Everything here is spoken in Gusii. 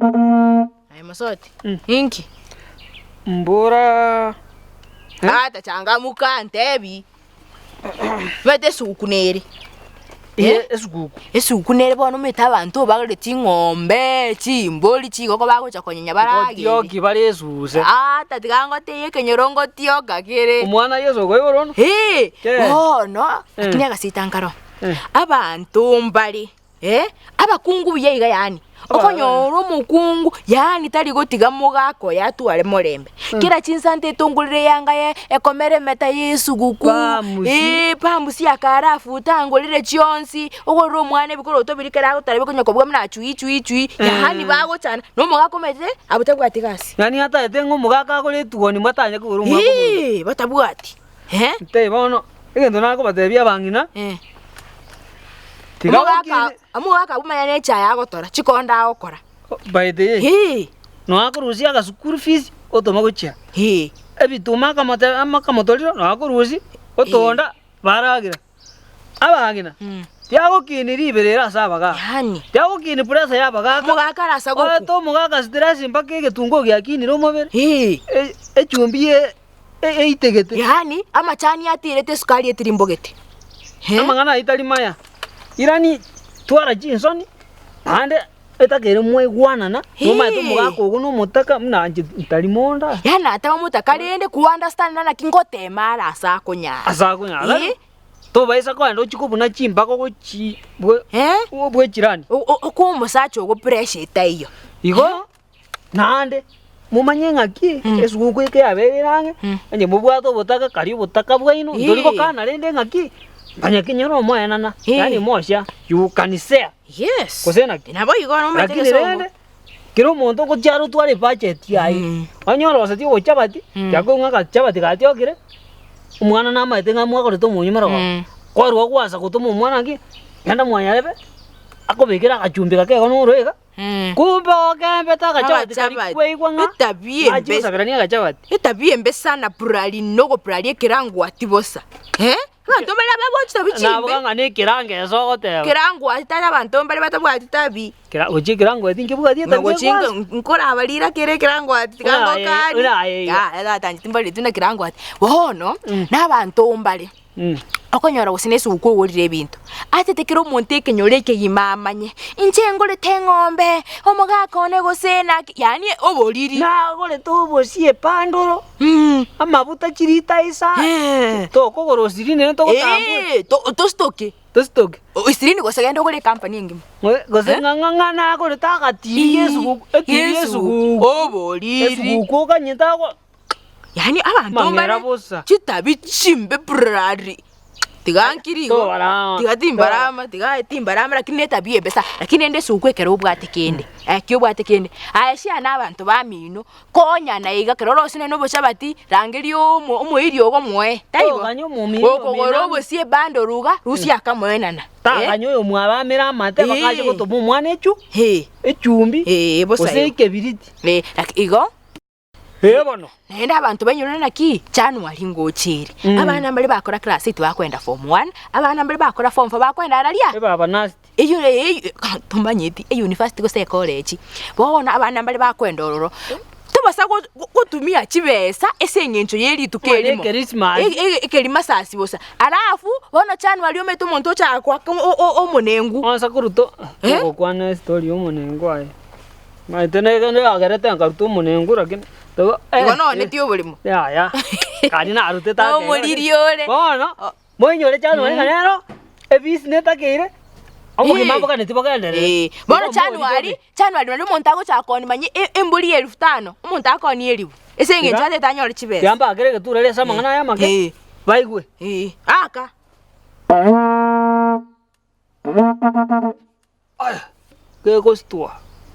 Aye mosoti, inki? Mbora Tata changamuka ntebi, omanyete esuguku nere. Eh, esuguku. Esuguku nere bono omanyete abanto bagorire ching'ombe, chimbori, chigoko bagocha konyenya baragere. Ngotioki bare esuse. Ata tiga ngotebie ekenyoro ngotioka kere. Omwana Yeso okoiborwa ono? Hee, Kee. bono, lakini agasita nkaro, abanto mbare. Eh, abakungu buya iga yaani, okonyora omokungu yaani tari gotiga mogaka oye atware morembe. Kera chinsante etongorere eyanga ye ekomera emeta ya esuguku, Pamusi. eh, pamusi akare afute angorere chionsi, ogorere omwana ebikoroto biria kera agotara bikonya kobuga buna chui chui chui, yaani bagochana, na omogaka omanyete abwo tabwati gasi. Yaani ataete ng'a omogaka agore etuoni mbatanya kogora omwaka omogima. Eeh, batabwati. Eh? Ntebie bono, egento nakobatebia abang'ina, Eh. tiga Omogaka gokini omogaka abwo manya ne echae agotora, chikonda agokora. by the way, Hee, nonya akorusia aga school fees, otoma gochia. hee. Ebituma akamote ama akamotorero, nonya akorusia, otonda, baragera. Abang'ina, tiagokini riberera ase abagaka, Yaani. tiagokini pressure ya abagaka, Omogaka arasa gokwa. orete omogaka stress mpaka egetunguo giakinire omobere, Hee. e- echumbi ye eitegete. Yaani, amachani atiirete esukari etirimbogete. Eh? Amang'ana ayio tari maya. Irani twara chinsoni, naende etakeire mwaigwanana, momanyete Hee. omogaka ogo na omotaka buna inche ntari monda. Yaani nateba omotaka rende ku understand naki ngotema are ase akonyara. Ase akonyara. Eh? Tobaisa kogenda ochie kobuna chimbago gochi bwe Eh? bwe chirani. O- o- Okoa omosacha ogo pressure etaiyo. Igo Naende momanye ng'aki esuguku eke yabeire ang'e, onye mobwate obotaka karia obotaka bwaino, ntori gokana rende ng'aki, manya kenyore omoenana, yaani mosia, you can share. Yes. Gose naki? Nabo igo nomanyete Lakini egesongo. rende, kera omonto ogochia are otware ebudget yaye, onye orosetie ogochabati, yakoigwa ng'a agachabati gatiokire, omwana namaete ng'a mwagorete omonyo marogoba, kwarwa gwansa gotoma omwana ng'aki, genda mwanyarebe, akobekere agachumbi gake igo noro iga. Kumbe okembete agachabati kari Agachabati. kwaigwa ng'a Etabia embe. nachia gosaberania agachabati. Etabia embe sana purari nogopuraria ekerangwati bosa. Eh? Abanto mbare ababwati chitabi chimbe. Naboka ng'a nekerango ase ogoteba. Kerangwati tari abanto mbare batabwati tabi. Kera gochia ekerangwati nkebwati Ng'a etabi gochia ekwansa. nko- nkoraba riraka ere ekerangwati tiga Buna aye- ngokani. buna aye iga. Yaya tata inche timbareti buna kerangwati. Bono, na abanto mbare. Okonyora gose na esuguku ogorire ebinto, atete kera omonto ekenyoro ekegima amanye, inche ngorete eng'ombe, omogaka one gose naki, yaani oboriri. Nagorete obosie epandoro, amabuta chirita isa, tokogora osirini rende togotambua. Eh, to- tositoke, Tositoke. Isirini gose genda ogore ecompany engima. Gose ng'a ng'a ng'a nagorete agatiri ya esuguku, etiri ya esuguku. Oboriri. Esuguku okanyete ago. Yaani abanto Mang'era mbare bosa. chitabi chimbe prari, tiga nkire igo, Tobarama. tiga timbarama, tiga timbarama lakini na etabia embe sana, lakini rende esuguku ekero obwate kende, ekio obwate kende, aye siana abanto bamino, konyana iga ekero orosire na obochabati, rangeria omo omoiri ogo omoe, taibo? Toganya omomino Gokogora omino. obosie ebundle iga, rusia akamoenana, eh. Taganya oyomwabo amere amate bakache Eeh. gotoma omwana echu Eeh. echumbi Eeh, bosa gose igo. ekebiriti. Eh, laki igo. Ee bono. Naende abanto bainyore naki January ngocha ere. Abana mbare bakora class eight bakoenda form one, abana mbare bakora form four bakoenda araria. Ebaba nasti. Eywo eye tomanyeti eyunifasiti gose ecollege. Bono abana mbare bakoenda ororo, tobasa go- go- gotumia chibesa ase eng'encho ya erituko Omanye erimo. ekerismasi. E- e- ekerimasasi bosa. Alafu, bono January omanyete omonto ocha goaka o- o- omonengu. Onsa koruta Eh? ogokwana estory ya omonengu aye. Maete nere yagerete nkaruta omonengu lakini togo eh, Igo nooneti oboremo. Yaya, kari narutete ake. Nomoriri ore. Bono, moinyore January ng'a nero, ebisi netakeire, obogima Eh. mboganeti bogenderere. Eh, bono Igo January, moritoke. January nario omonto agochaka koonia manye e- embori ya elfu tano, omonto akoonia elifu, ase eng'encho Iga. atagete anyore chibesa. Tiga mbakere egetureri ase amang'ana aya amake, Eh. baigwe. Eh, aka. Aya, kegositwa.